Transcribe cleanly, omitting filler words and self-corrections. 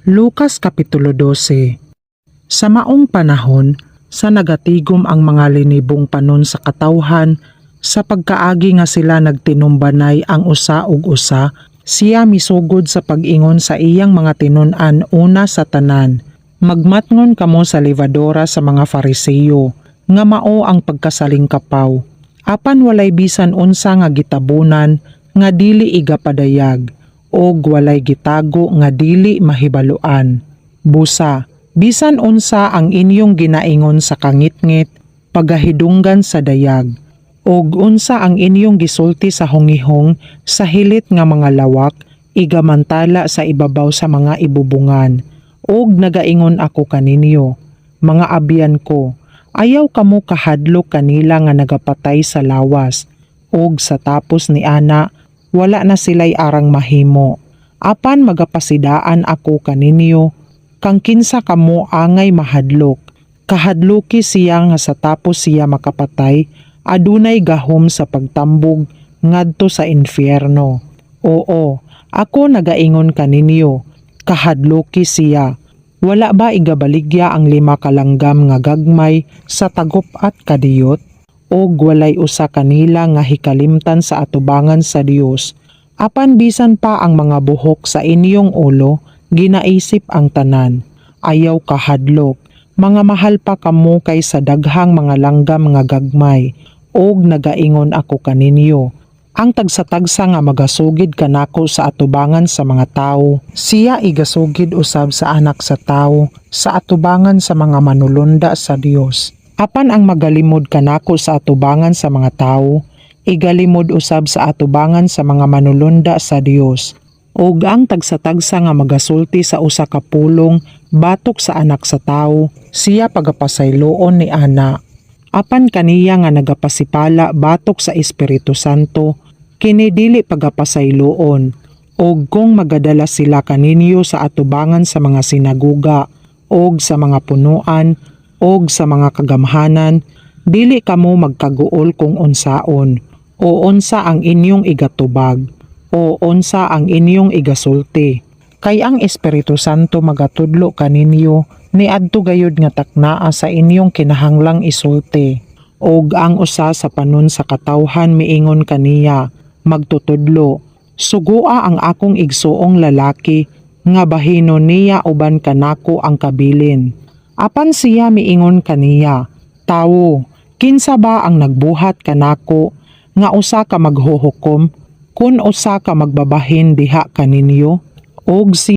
Lucas Kapitulo 12. Sa maong panahon, sa nagatigom ang mga linibong panon sa katawhan, sa pagkaagi nga sila nagtinumbanay ang usa ug usa, siya misugod sa pag-ingon sa iyang mga tinun-an una sa tanan: "Magmatngon kamo sa levadura sa mga Fariseo, nga mao ang pagkasalingkapaw. Apan walay bisan unsa nga gitabunan nga dili igapadayag, og walay gitago nga dili mahibaluan. Busa, bisan unsa ang inyong ginaingon sa kangitngit, pagahidunggan sa dayag. Og unsa ang inyong gisulti sa hungihong sa hilit nga mga lawak, igamantala sa ibabaw sa mga ibubungan. Og nagaingon ako kaninyo, mga abyan ko, ayaw kamo kahadlok kanila nga nagapatay sa lawas, og sa tapos ni ana, wala na sila'y arang mahimo. Apan magapasidaan ako kaninyo, kang kinsa kamo angay mahadlok. Kahadluki siya nga sa tapos siya makapatay, adunay gahom sa pagtambog ngadto sa impyerno. Oo, ako nagaingon kaninyo, kahadluki siya. Wala ba igabaligya ang 5 ka langgam nga gagmay sa tagup-at ka diyot? Og walay usa kanila nga hikalimtan sa atubangan sa Dios. Apan bisan pa ang mga buhok sa inyong ulo, ginaisip ang tanan. Ayaw kahadlok. Mga mahal pa kamo kaysa daghang mga langgam nga gagmay. Og nagaingon ako kaninyo, ang tagsa-tagsa nga magasugid kanako sa atubangan sa mga tawo, siya igasugid usab sa Anak sa Tawo sa atubangan sa mga manulonda sa Dios. Apan ang magalimod kanako sa atubangan sa mga tawo, igalimod usab sa atubangan sa mga manulonda sa Dios. Ug ang tagsa-tagsa nga magasulti sa usa ka pulong batok sa Anak sa Tawo, siya pagapasayloon ni ana. Apan kaniya nga nagapasipala batok sa Espiritu Santo, kini dili pagapasayloon. Og kung magadala sila kaninyo sa atubangan sa mga sinaguga og sa mga punuan og sa mga kagamhanan, dili kamo magkaguol kung unsaon o unsa ang inyong igatubag o unsa ang inyong igasulti. Kay ang Espiritu Santo magatudlo kaninyo niadto gayud nga taknaa sa inyong kinahanglang isulti. Og ang usa sa panon sa katawhan miingon kaniya, 'Magtutudlo, sugua ang akong igsuong lalaki nga bahinon niya uban kanako ang kabilin.' Apan siya miingon kaniya, 'Tawo, kinsa ba ang nagbuhat kanako nga usa ka maghuhukom kun usa ka magbabahin diha kaninyo?' Og si